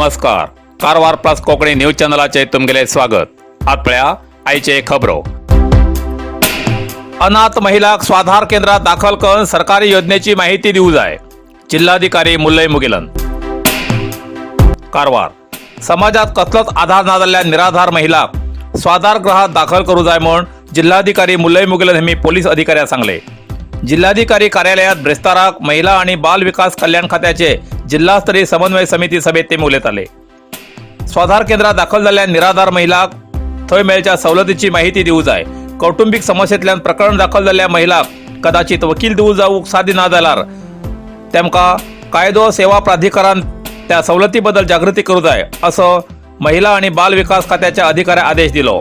नमस्कार, Karwar plus Konkani news चॅनलाचे तुमगेले स्वागत. आत पळया आयचे खबरो. अनाथ महिलाक स्वाधार केंद्रात दाखल करून सरकारी योजनेची माहिती दिवू जाय, जिल्हाधिकारी मुल्लई मुगिलन. कारवार समाजात कसलोच आधार ना जाल्ल्या निराधार महिलाक स्वाधार गृहात दाखल करू जाय म्हूण जिल्हाधिकारी मुल्लई मुगिलन यांनी पोलीस अधिकाऱ्यांक सांगले. जिल्हाधिकारी कार्यालयात ब्रेस्ताराक महिला आणि बाल विकास कल्याण खात्याचे जिल्हास्तरीय समन्वय समिती सभेत ते उलयताले. स्वाधार केंद्रात दाखल जाल्ल्या निराधार महिलाक थंय मेळच्या सवलतीची माहिती दिवू जाय. कौटुंबिक समस्येंतल्यान प्रकरण दाखल जाल्ल्या महिलाक कदाचित वकील दिवू जावूंक साध्य ना जाल्यार तेमकां कायदो सेवा प्राधिकारान त्या सवलती बद्दल जागृती करू जाय, असो महिला आणि बाल विकास खात्याच्या अधिकाऱ्याक आदेश दिलो.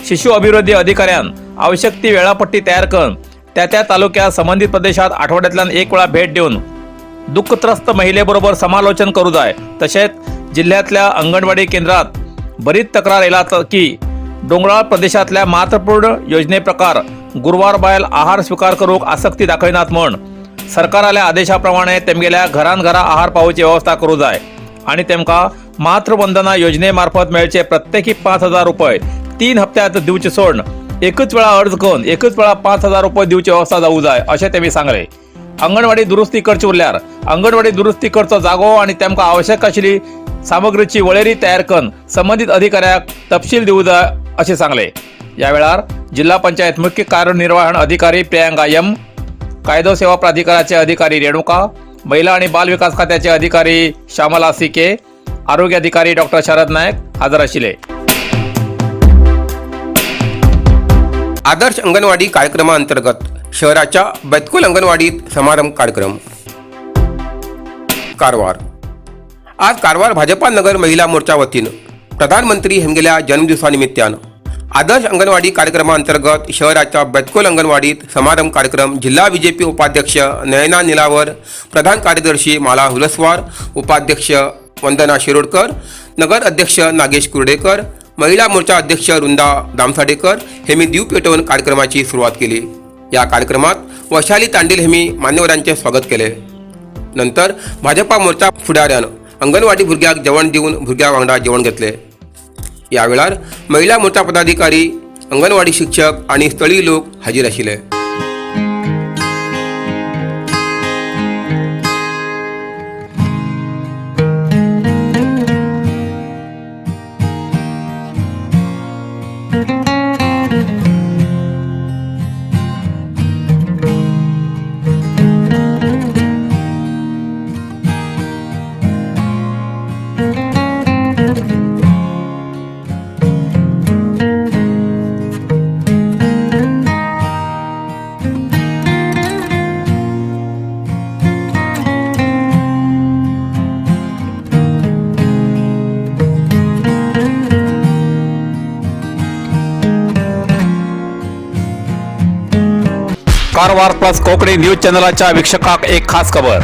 शिशु अभिवृद्धी अधिकाऱ्यान आवश्यक ती वेळापट्टी तयार करून त्या त्या तालुक्यात संबंधित प्रदेशात आठवड्यातल्यान एक वेळा भेट देऊन दुःखत्रस्त महिलेबरोबर समालोचन करू जाय. तसेच जिल्ह्यातल्या अंगणवाडी केंद्रात बरीच तक्रार येला की डोंगराळ प्रदेशातल्या मातृपूर्ण योजनेप्रकार गुरवार बायल आहार स्वीकार करूक आसक्ती दाखयनात म्हण सरकाराल्या आदेशाप्रमाणे तेमगेल्या घरान घरा आहार पावोवची व्यवस्था करू जाय आणि तेमकां मातृवंदना योजनेमार्फत मेळचे प्रत्येकी 5000 रुपये 3 हप्त्यात दिवचे सोडून एकच वेळा अर्ज करून एकच वेळा 5000 रुपये दिवची व्यवस्था जाऊ जाय, अशें तेमी सांगले. अंगणवाडी दुरुस्ती करची उरल्यार अंगणवाडी दुरुस्ती करचो जागो आणि तेमकां आवश्यक आशिल्ली सामग्रीची वळेरी तयार करून संबंधित अधिकाऱ्याक तपशील दिवू जाय, अशें सांगले. या वेळार जिल्हा पंचायत मुख्य कार्यनिर्वहण अधिकारी प्रियांका यम, कायदो सेवा प्राधिकाराचे अधिकारी रेणुका, महिला आणि बाल विकास खात्याचे अधिकारी श्यामला सी के, आरोग्य अधिकारी डॉक्टर शरद नायक हजर आशिल्ले. आदर्श अंगणवाडी कार्यक्रमाअंतर्गत शहराच्या बैतकुल अंगणवाडीत समारंभ कार्यक्रम. कारवार. आज कारवार भाजपा नगर महिला मोर्चा वतीनं प्रधानमंत्री हेमगेल्या जन्मदिवसानिमित्तानं आदर्श अंगणवाडी कार्यक्रमाअंतर्गत शहराच्या बैतकुल अंगणवाडीत समारंभ कार्यक्रम जिल्हा बीजेपी उपाध्यक्ष नयना निलावर, प्रधान कार्यदर्शी माला हुलसवार, उपाध्यक्ष वंदना शिरोडकर, नगर अध्यक्ष नागेश कुर्डेकर, महिला मोर्चा अध्यक्ष रुंदा दामसाडेकर हेमी दीव पेटवून कार्यक्रमाची सुरुवात केली. या कार्यक्रमात वैशाली तांडेल हेमी मान्यवरांचे स्वागत केले. नंतर भाजपा मोर्चा फुडाऱ्यान अंगणवाडी भुरग्याक जेवण दिवन भुरग्या वांगडा जेवण घेतले. या वेळार महिला मोर्चा पदाधिकारी, अंगणवाडी शिक्षक आणि स्थळीय लोक हाजीर आशिल्ले. कारवार प्लस कोकणी न्यूज चॅनलाच्या वीक्षकाक एक खास खबर.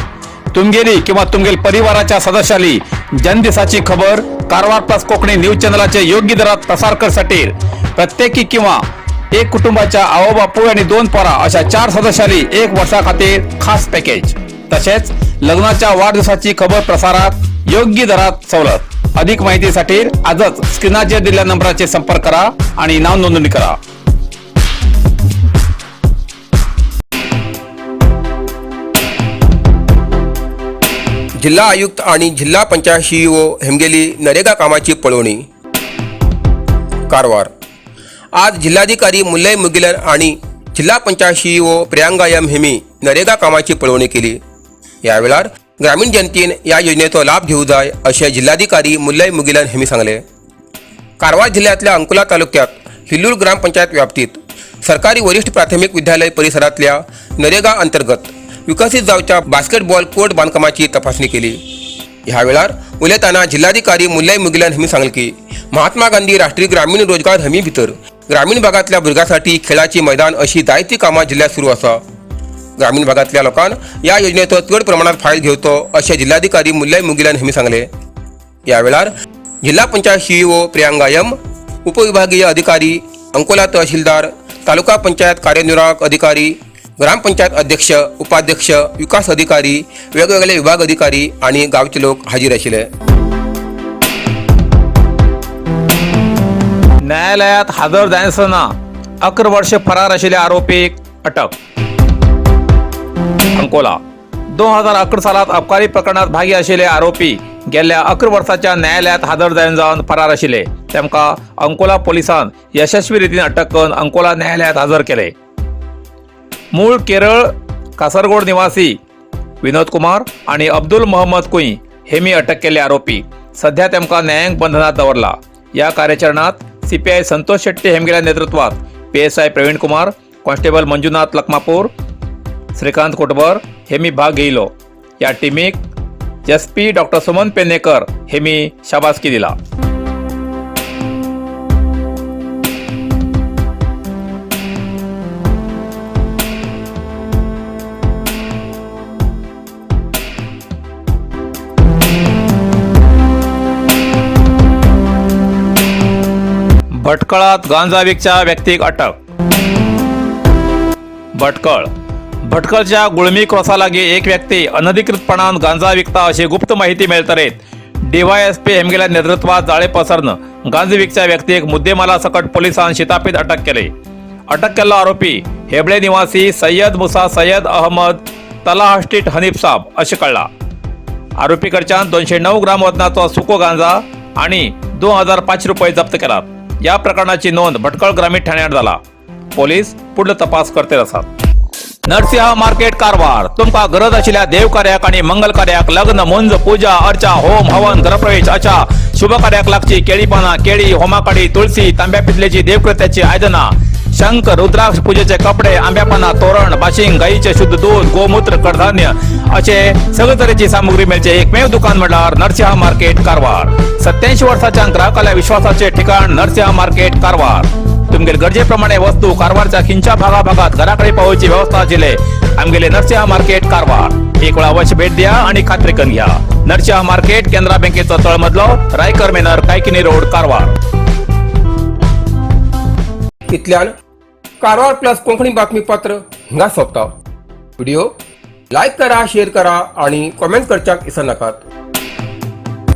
तुमगेली किंवा तुमगेल परिवाराच्या सदस्याली जन्मदिसाची खबर कारवार प्लस कोकणी न्यूज चॅनलाचे योग्य दरात प्रसार करसाठी प्रत्येकी किंवा एक कुटुंबाच्या आवो बापूय आणि 2 पोरा अशा 4 सदस्याली एक वर्षा खातीर खास पॅकेज. तसेच लग्नाच्या वाढदिवसाची खबर प्रसारात योग्य दरात सवलत. अधिक माहितीसाठी आजच स्क्रीनाचेर दिलेल्या नंबराचे संपर्क करा आणि नाव नोंदणी करा. जिल्हा आयुक्त आणि जिल्हा पंचायत सीईओ हेमगेली नरेगा कामाची पळवणी. कारवार. आज जिल्हाधिकारी मुल्लई मुगिलन आणि जिल्हा पंचायत सीईओ प्रियांका यम हेमी नरेगा कामाची पळवणी केली. या वेळार ग्रामीण जनतेन या योजनेचो लाभ घेऊ जाय, अशें जिल्हाधिकारी मुल्लई मुगिलन हेमी सांगले. कारवार जिल्ह्यातल्या अंकोला तालुक्यात हिल्लूर ग्रामपंचायत व्याप्तीत सरकारी वरिष्ठ प्राथमिक विद्यालय परिसरातल्या नरेगा अंतर्गत विकसित जावच्या बास्केटबॉल कोर्ट बांधकामाची तपासणी केली. ह्या वेळार उलयताना जिल्हाधिकारी मुल्लई मुगिलन हमी सांगले की महात्मा गांधी राष्ट्रीय ग्रामीण रोजगार हमी भितर ग्रामीण भागातल्या भुरग्यांसाठी खेळाची मैदान अशी जायती कामां जिल्ह्यात सुरू आसा. ग्रामीण भागातल्या लोकांक या योजनेचो चड प्रमाणात फायदो घेवचो, अशें जिल्हाधिकारी मुल्लई मुगिलन हमी सांगले. या वेळार जिल्हा पंचायत सीईओ प्रियांका यम, उपविभागीय अधिकारी, अंकोला तहसीलदार, तालुका पंचायत कार्यनिर्वाहक अधिकारी, ग्रामपंचायत अध्यक्ष, उपाध्यक्ष, विकास अधिकारी, वेगवेगळे विभाग अधिकारी आणि गावचे लोक हाजीर आशिल्ले. न्यायालयात हजर जायनासतना 11 वर्ष फरार आशिल्ल्या आरोपीक अटक. अंकोला 2011 सालात अबकारी प्रकरणात भागी आशिल्ले आरोपी गेल्ल्या 11 वर्साच्या न्यायालयात हजर जावन जावन फरार आशिल्ले. तांकां अंकोला पोलिसान यशस्वी रितीन अटक करून अंकोला न्यायालयात हजर केले. मूळ केरळ कासरगोड निवासी विनोद कुमार आणि अब्दुल मोहम्मद कुई हेमी अटक केल्ले आरोपी. सध्या तांकां न्यायिक बंधनात दवरला. या कार्याचरणात सीपीआय संतोष शेट्टी हेमगेल्या नेतृत्वात पीएसआय प्रवीण कुमार, कॉन्स्टेबल मंजुनाथ लखमापूर, श्रीकांत कोटबर हेमी भाग घेयलो. या टीमीक एसपी डॉक्टर सुमन पेन्नेकर हेमी शाबासकी दिला. भटकळात गांजा विकच्या व्यक्तीक अटक. भटकळ भटकळच्या गुळमी क्रॉसालागी एक व्यक्ती अनधिकृतपणान गांजा विकता अशी गुप्त माहिती मेळतरेत डीवायएसपी हेमगेल्या नेतृत्वात जाळे पसरन गांजा विकच्या व्यक्तीक मुद्देमाला सकट पोलिसान शितापीत अटक केले. अटक केल्लो आरोपी हेबळे निवासी सय्यद मुसा सय्यद अहमद तलाह स्ट्रीट हनीफ साब अशें कळ्ळा. आरोपी कडच्यान 209 ग्राम वजनाचो सुको गांजा आणि 2500 रुपये जप्त केलात. या प्रकरणाची नोंद भटकळ ग्रामीण ठाण्यात झाला. पोलीस पुढलो तपास करते आसात. नरसिंह मार्केट कारवार. तुमका गरज आशिल्ल्या देवकार्याक आणि मंगल कार्याक, लग्न, मुंज, पूजा अर्चा, होम हवन, गृहप्रवेश अशा शुभ कार्याक लागची केळी पानां, केळी, होमाकाडी, तुळसी, तांब्या पितलेची देवकृत्याची आयदनां, शंख, रुद्राक्ष, पूजेचे कपडे, आंब्या पानां, तोरण, बाशिंग, गाईचे शुद्ध दूध, गोमूत्र, कडधान्य असे सगळे तरेची सामुग्री मेळचे एकमेव दुकान म्हळ्यार नरसिंह मार्केट कारवार. 87 वर्साच्या ग्राहकाल्या विश्वासाचे ठिकाण नरसिंह मार्केट कारवार. तुमगेले गरजेप्रमाणे वस्तू कारवारच्या खिंच्या भागाभागात घराकडे पावोवची व्यवस्था आशिल्ले आमगेले नरसिंह मार्केट कारवार. एक वेळा अवश्य भेट द्या आणि खात्री करून घ्या. नरसिंह मार्केट, केनरा बँकेचो तळमजलो, रायकर मेनर, कायकिनी रोड, कारवार. इतल्यान कारवार प्लस कोंकणी बातमीपत्र हिंगा सोंपता. व्हिडिओ लायक करा, शेअर करा आणि कॉमेंट करच्याक विसरनाकात.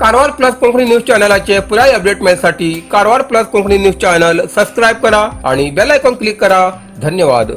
कारवार प्लस कोंकणी न्यूज चॅनलाचे पुराय update मेळसाठी Karwar plus Konkani news channel subscribe करा आणि बेल आयकॉन क्लिक करा. धन्यवाद.